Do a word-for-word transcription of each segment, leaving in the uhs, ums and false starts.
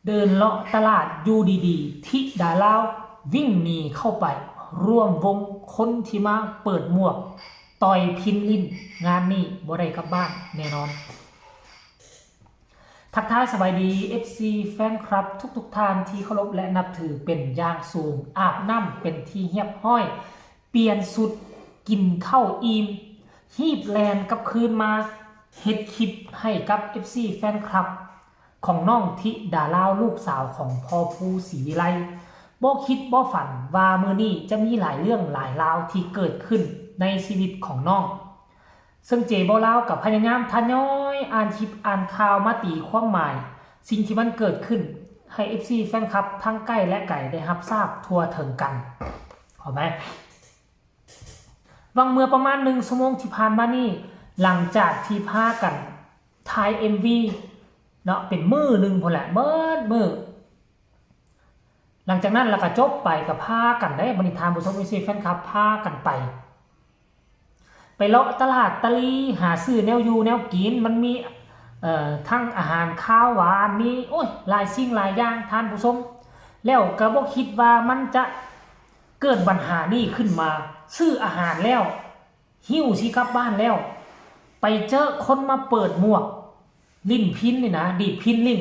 เดินเลาะตลาดอยู่ดีๆ ธิดาลาววิ่งหนีเข้าไปร่วมวงคนที่มาเปิดหมวก ต่อยพินลิ้น งานนี้บ่ได้กลับบ้านแน่นอน ทักทายสบายดี เอฟซี แฟนคลับทุกๆท่านที่เคารพและนับถือเป็นอย่างสูง อาบน้ำเป็นที่เรียบร้อย เปลี่ยนชุด กินข้าวอิ่ม ฮีบแล่นกลับคืนมาเฮ็ดคลิปให้กับ เอฟซี แฟนคลับ ของน้องธิดาลาวลูกสาวของพ่อภูศรีวิไล บ่คิดบ่ฝันว่ามื้อนี้จะมีหลายเรื่องหลายราวที่เกิดขึ้นในชีวิตของน้อง ซึ่งเจบ่าวลาวก็พยายามทยอยอ่านคลิปอ่านข่าวมาตีความหมาย สิ่งที่มันเกิดขึ้นให้ เอฟซี แฟนคลับทั้งใกล้และไกลได้รับทราบทั่วถึงกัน เข้าไหม หว่างเมื่อประมาณหนึ่งชั่วโมงที่ผ่านมานี่ หลังจากที่พากันถ่าย เอ็มวี เนาะ เป็นมื้อหนึ่งพู้นแหละ เบิดมื้อ หลังจากนั้นแล้วก็จบไปก็พากันได้ บัดนี้ท่านผู้ชม เอฟซี แฟนคลับ พากันไป ไปเลาะตลาดตะลี หาซื้อแนวอยู่แนวกิน มันมี เอ่อ ทั้งอาหารคาวหวาน มี โอ้ย หลายสิ่งหลายอย่าง ท่านผู้ชม แล้วก็บ่คิดว่ามันจะเกิดปัญหานี้ขึ้นมา ซื้ออาหารแล้ว หิ้วสิกลับบ้านแล้ว ไปเจอคนมาเปิดหมวก ลิ้นพินนี่นะ ดีดพินลิ้น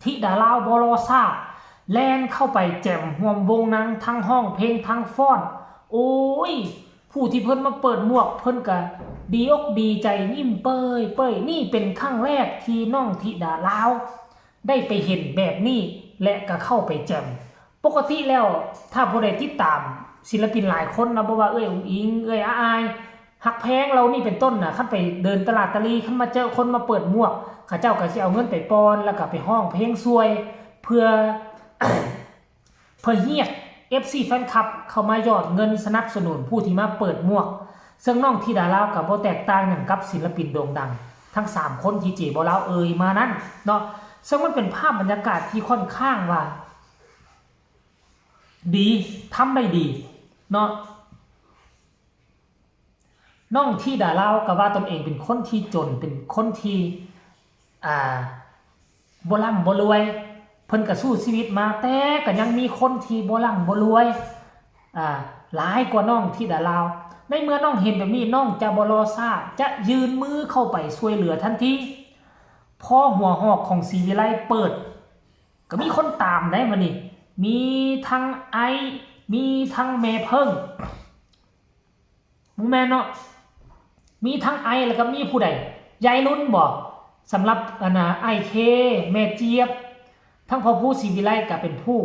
ธิดาลาวบ่รอช้า แล่นเข้าไปแจ่มร่วมวงนาง ทั้งร้องเพลงทั้งฟ้อน โอ้ย ผู้ที่เพิ่นมาเปิดหมวก เพิ่นก็ดีอกดีใจยิ้มเป้ยเป้ย นี่เป็นครั้งแรกที่น้องธิดาลาว ได้ไปเห็นแบบนี้ และก็เข้าไปแจ่ม ปกติแล้วถ้าผู้ใดติดตามศิลปินหลายคนนะ บ่ว่าเอื้อยอุ๋งอิ๋ง เอื้อยอาอาย ฮักแพงเหล่านี้เป็นต้นน่ะ คันไปเดินตลาดตะลี คันมาเจอคนมาเปิดหมวก เขาเจ้าก็สิเอาเงินไปปอน แล้วก็ไปร้องเพลงช่วย เพื่อ เพื่อเรียก เอฟซี แฟนคลับ เข้ามาหยอดเงินสนับสนุนผู้ที่มาเปิดหมวก ซึ่งน้องธิดาลาวก็บ่แตกต่างหยังกับศิลปินโด่งดัง ทั้งสามคนที่เจบ่าวลาวเอ่ยมานั้นเนาะ ซึ่งมันเป็นภาพบรรยากาศที่ค่อนข้างว่า ดี ทำได้ดีเนาะ น้องธิดาลาวก็ว่าตนเองเป็นคนที่จน เป็นคนที่ อ่า บ่ร่ำบ่รวย เพิ่นก็สู้ชีวิตมา แต่ก็ยังมีคนที่บ่ร่ำบ่รวย อ่า หลายกว่าน้องธิดาลาว ในเมื่อน้องเห็นแบบนี้ น้องจะบ่รอช้า จะยื่นมือเข้าไปช่วยเหลือทันที พอหัวหอกของศรีวิไลเปิด ก็มีคนตามได้มานี่ มีทั้งไอซ์ มีทั้งแม่เพิ่ง บ่แม่นเนาะ มีทั้งไอซ์ แล้วก็มีผู้ใด ยายรุ่นบ่ สำหรับอันน่ะ ไอเค แม่เจี๊ยบ ทั้งพ่อภูศรีวิไลก็เป็นผู้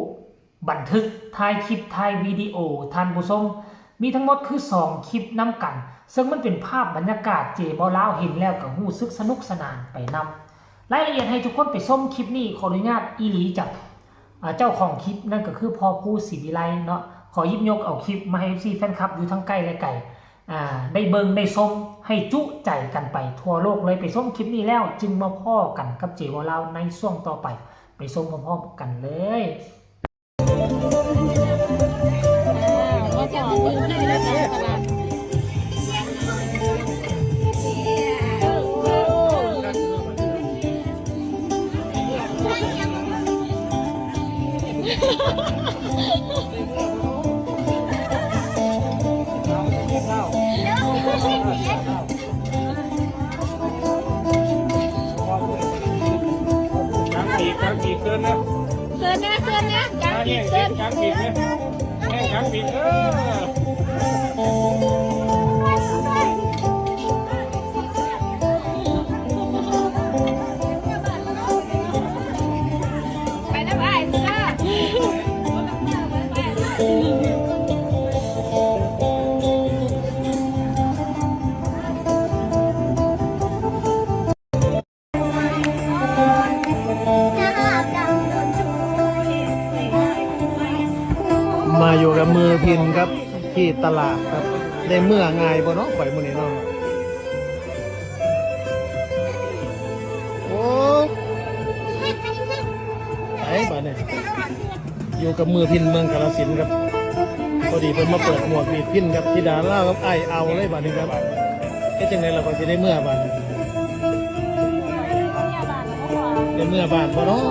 บันทึก ถ่ายคลิป ถ่ายวิดีโอ ท่านผู้ชม มีทั้งหมดคือสองคลิปนำกัน ซึ่งมันเป็นภาพบรรยากาศ เจบ่าวลาวเห็นแล้วก็รู้สึกสนุกสนานไปนำ รายละเอียดให้ทุกคนไปชมคลิปนี้ ขออนุญาตอีหลีจาก อ่า เจ้าของคลิปนั่นก็คือพ่อภูศรีวิไลเนาะ ขอหยิบยกเอาคลิปมาให้ เอฟซี แฟนคลับ อยู่ทั้งใกล้และไกล อ่า ได้เบิ่งได้ชมให้จุใจกันไปทั่วโลกเลย ไปชมคลิปนี้แล้วจึงมาพ้อกันกับเจบ่าวลาวในช่วงต่อไป ไปชมพร้อมๆกันเลย กางปีก กางปีกเชิญนะ เชิญนะ เชิญนะ กางปีก เชิญ กางปีกนะ แห้งกางปีก เออ ไปนะไปเด้อ มาอยู่กับมือพินครับ ที่ตลาดครับ ได้เมือง่ายบ่เนาะ ข่อยมื้อนี้เนาะ โอ้ ไปบาดนี้ อยู่กับมือพินเมืองกาฬสินธุ์ครับ พอดีเพิ่นมาเปิดหมวกดีดพินครับ ธิดาลาวกับไอ้ายเอาเลยบาดนี้ครับ เฮ็ดจั่งใด๋ล่ะ ข่อยสิได้เมือบาดนี้ ได้เมือบ้านบ่เนาะ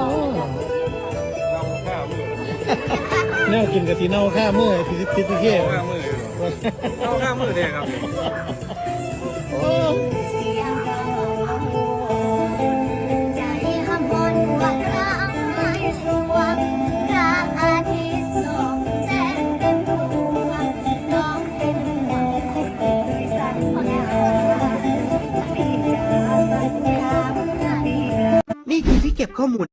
แนวกินกะสิเน่าคามื้อ สิ สิ สิเท่ เน่าคามื้อ เน่าคามื้อแท้ครับ โอ้ นี่คือที่เก็บข้อมูล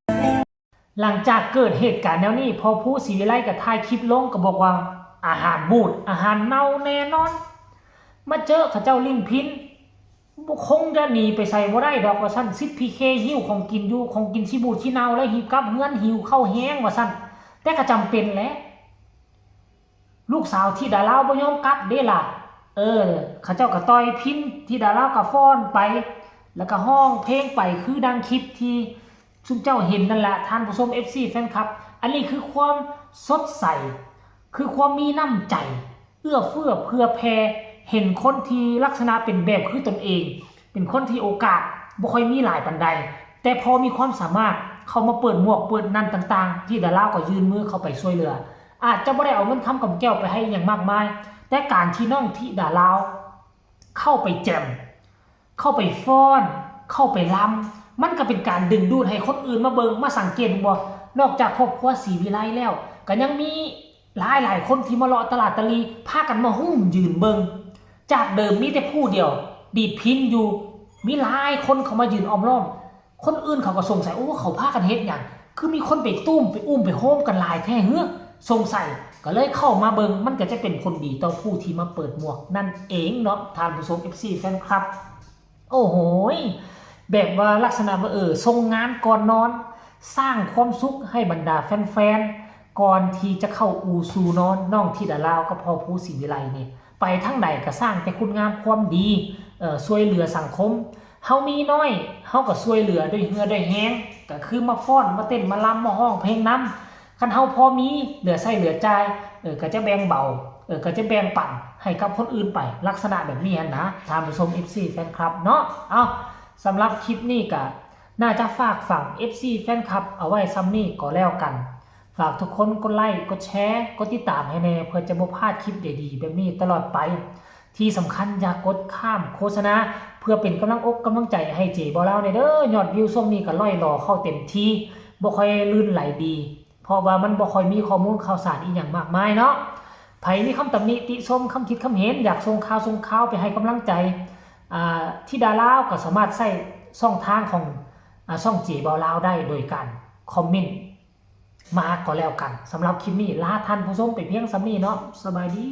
หลังจากเกิดเหตุการณ์แนวนี้ พอผู้ศรีวิไลก็ถ่ายคลิปลงก็บอกว่า อาหารบูด อาหารเน่าแน่นอน มาเจอเขาเจ้าลิ้นพิน บ่คงจะหนีไปไสบ่ได้ดอกว่าซั่น สิทธิ์พีเคหิ้วของกินอยู่ ของกินสิบูดสิเน่าแล้ว หิ้วกลับเฮือน หิ้วข้าวแฮงว่าซั่น แต่ก็จำเป็นแหละ ลูกสาวธิดาลาวบ่ยอมกลับเด้ล่ะ เออ เขาเจ้าก็ต่อยพิน ธิดาลาวก็ฟ้อนไป แล้วก็ฮ้องเพลงไป คือดังคลิปที่ซุมเจ้าเห็นนั่นแหละ ท่านผู้ชม เอฟซี แฟนคลับ อันนี้คือความสดใส คือความมีน้ำใจ เอื้อเฟื้อเผื่อแผ่ เห็นคนที่ลักษณะเป็นแบบคือตนเอง เป็นคนที่โอกาสบ่ค่อยมีหลายปานใด แต่พอมีความสามารถเข้ามาเปิดหมวกเปิดนั่นต่างๆ ธิดาลาวก็ยื่นมือเข้าไปช่วยเหลือ อาจจะบ่ได้เอาเงินคำกำแก้วไปให้อหย่างมากมาย แต่การที่น้องธิดาลาวเข้าไปแจ่ม เข้าไปฟ้อน เข้าไปรำ มันก็เป็นการดึงดูดให้คนอื่นมาเบิ่ง มาสังเกตบ่ นอกจากครอบครัวศรีวิไลแล้ว ก็ยังมีหลายๆคนที่มาเลาะตลาดตะลี พากันมาหุ้มยืนเบิ่ง จากเดิมมีแต่ผู้เดียว ดีดพิณอยู่ มีหลายคนเข้ามายืนอ้อมล้อม คนอื่นเขาก็สงสัย โอ้ เขาพากันเฮ็ดหยัง คือมีคนไปตุ้มไปอุ้มไปโฮมกันหลายแท้เหือ สงสัย ก็เลยเข้ามาเบิ่ง มันก็จะเป็นผลดีต่อผู้ที่มาเปิดหมวกนั่นเองเนาะ ท่านผู้ชม เอฟซี แฟนคลับ โอ้โหย แบบว่าลักษณะว่า เออ ส่งงานก่อนนอน สร้างความสุขให้บรรดาแฟนๆ ก่อนที่จะเข้าอู่สู่นอน น้องธิดาลาวกับพ่อผู้ศรีวิไลนี่ ไปทางใดก็สร้างแต่คุณงามความดี เอ่อ ช่วยเหลือสังคม เฮามีน้อย เฮาก็ช่วยเหลือด้วยเหือด้วยแฮง ก็คือมาฟ้อน มาเต้น มาลำ มาฮ้องเพลงนำ คันเฮาพอมี เหลือใช้เหลือจ่าย เออ ก็จะแบ่งเบา เออ ก็จะแบ่งปันให้กับคนอื่นไป ลักษณะแบบนี้หั้นนะ ท่านผู้ชม เอฟซี แฟนคลับเนาะ เอ้า สำหรับคลิปนี้ก็น่าจะฝากฝัง เอฟซี แฟนคลับ เอาไว้ส่ำนี้ก็แล้วกัน ฝากทุกคนกดไลค์ กดแชร์ กดติดตามให้แน่ เพื่อจะบ่พลาดคลิปดีๆแบบนี้ตลอดไป ที่สำคัญอย่ากดข้ามโฆษณา เพื่อเป็นกำลังอกกำลังใจให้เจบ่าวลาวแน่เด้อ ยอดวิวช่วงนี้ก็ล่อยหล่อเข้าเต็มที่ บ่ค่อยลื่นไหลดี เพราะว่ามันบ่ค่อยมีข้อมูลข่าวสารอีหยังมากมายเนาะ ไผมีคำตำหนิติชม คำคิดคำเห็น อยากส่งข่าวส่งข่าวไปให้กำลังใจ อ่า ธิดาลาวก็สามารถใช้ช่องทางของ อ่า ช่องเจบ่าวลาวได้โดยการคอมเมนต์มาก็แล้วกัน สำหรับคลิปนี้ลาท่านผู้ชมไปเพียงส่ำนี้เนาะ สบายดี